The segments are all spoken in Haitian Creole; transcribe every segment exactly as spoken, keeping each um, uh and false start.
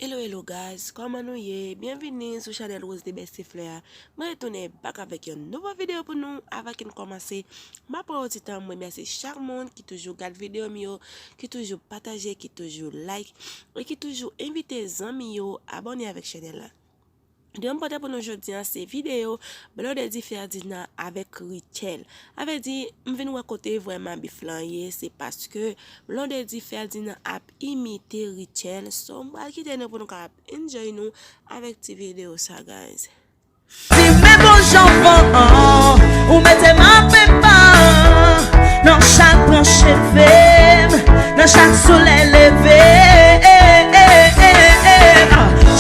Hello, hello guys, kòman nou ye? Byenvini sou chanèl Rose de Bèstiflè a. Mwen retounen back avèk yon nouvo videyo pou nou. Avan ke n kòmanse, m ap pran yon ti tan m remèsye chak moun ki toujou gad videyo m yo, ki toujou pataje, ki toujou like, e ki toujou envite zanmi yo abòne avèk chanèl la. Videyo m pote pou nou jodi a se videyo Blondedy Ferdinand avèk Rutshelle. A vle di, m vin wè kote vrèman bif lan ye, se paske Blondedy Ferdinand ap imite Rutshelle. So, m pral kite nou pou nou kapab enjoy nou avèk ti videyo sa, guys. Di men bon jan van an, ou mete m an pepa. Nan chak branch cheve m, nan chak solèy leve.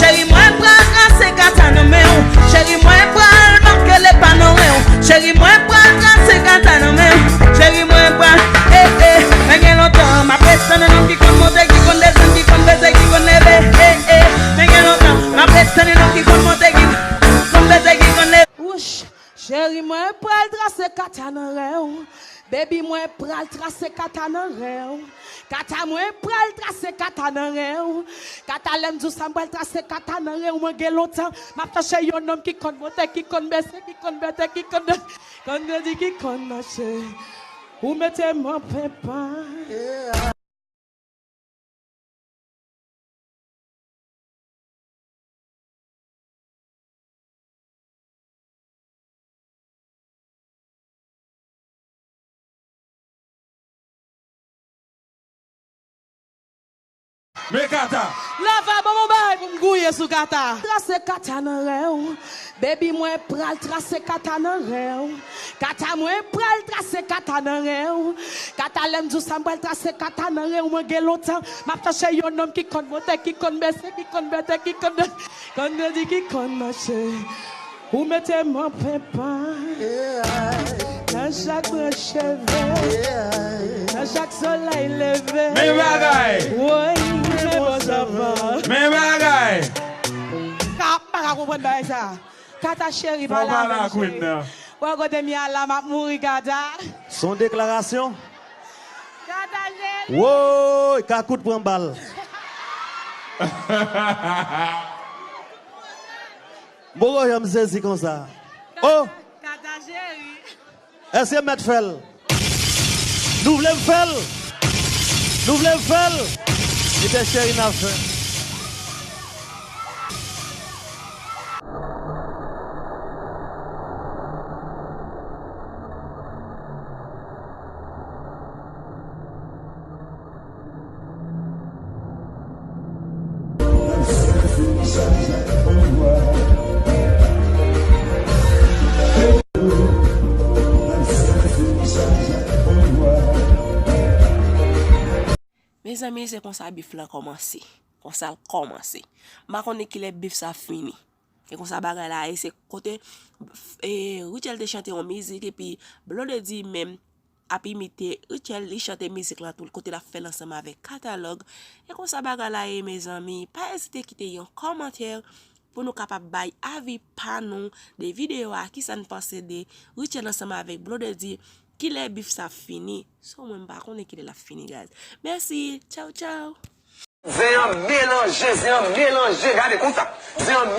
Cheri, mwen pral trase kata nan men w. Cheri, mwen pral make lepa nan ren w. Cheri, mwen pral trase kata nan men w. Cheri, mwen pral, eh, eh. Men gen lontan, m ap ret tann nonm ki konn monte, ki konn desann, ki konn beze, ki konn leve. Eh, eh. Men gen lontan, m ap ret tann nonm ki konn monte, ki konn beze, ki konn leve. Wouch. Cheri, mwen pral trase kata nan ren w. Baby, mwen pral trase kata nan ren w. Kata, mwen pral trase kata nan ren w. Kata, lè m di w sa, m pral trase kata nan ren w. Mwen gen lontan m ap chache yon nonm ki konn monte, ki konn bese, ki konn bete, ki konn, konn grandi, ki konn mache. Ou mete m an penpan. Men kata. Lava, ban m yon bagay pou m gouye sou kata. Trase kata nan ren w. Baby, mwen pral trase kata nan ren w. Kata, mwen pral trase kata nan ren w. Kata, lè m di w sa, m pral trase kata nan ren w. Mwen gen lontan m ap chache yon nonm ki konn monte, ki konn bese, ki konn bete, ki konn, konn grandi, ki konn mache. Ou mete m an penpan. Nan chak branch cheve, nan chak solèy leve. Men bagay. Woy, men bon jan van. Men bagay. Ka, m pa ka konprann bagay sa. Kata cheri, pale avè m, cheri. Wè kote m ye a la, m ap mouri, Kata. Se yon deklarasyon. Kata cheri. Woy, Kakout pran bal. M poko janm sezi konsa. Oh! Kata cheri. Èske m mèt fè l? Nou vle m fè l? Nou vle m fè l? Li te cheri n ap fè. Mezanmi, se konsa bif lan kòmanse. Konsa l kòmanse. M pa konnen kilè bif sa fini. E konsa bagay la ye, se kote, e, Rutshelle te chante yon mizik, epi Blondedy menm ap imite Rutshelle, li chante mizik lan tou, kote l ap fè l ansanm avèk Katalòg. E konsa bagay la ye, mezanmi. Pa ezite kite yon kòmantè pou nou kapab bay avi pa nou de videyo a, kisa n panse de Rutshelle ansanm avèk Blondedy, kilè bif sa fini. So, mwen, m pa konnen kilè l ap fini, guys. Mèsi, tchaw, tchaw. Zen an melanje, zen an melanje, gade konsa. Zen an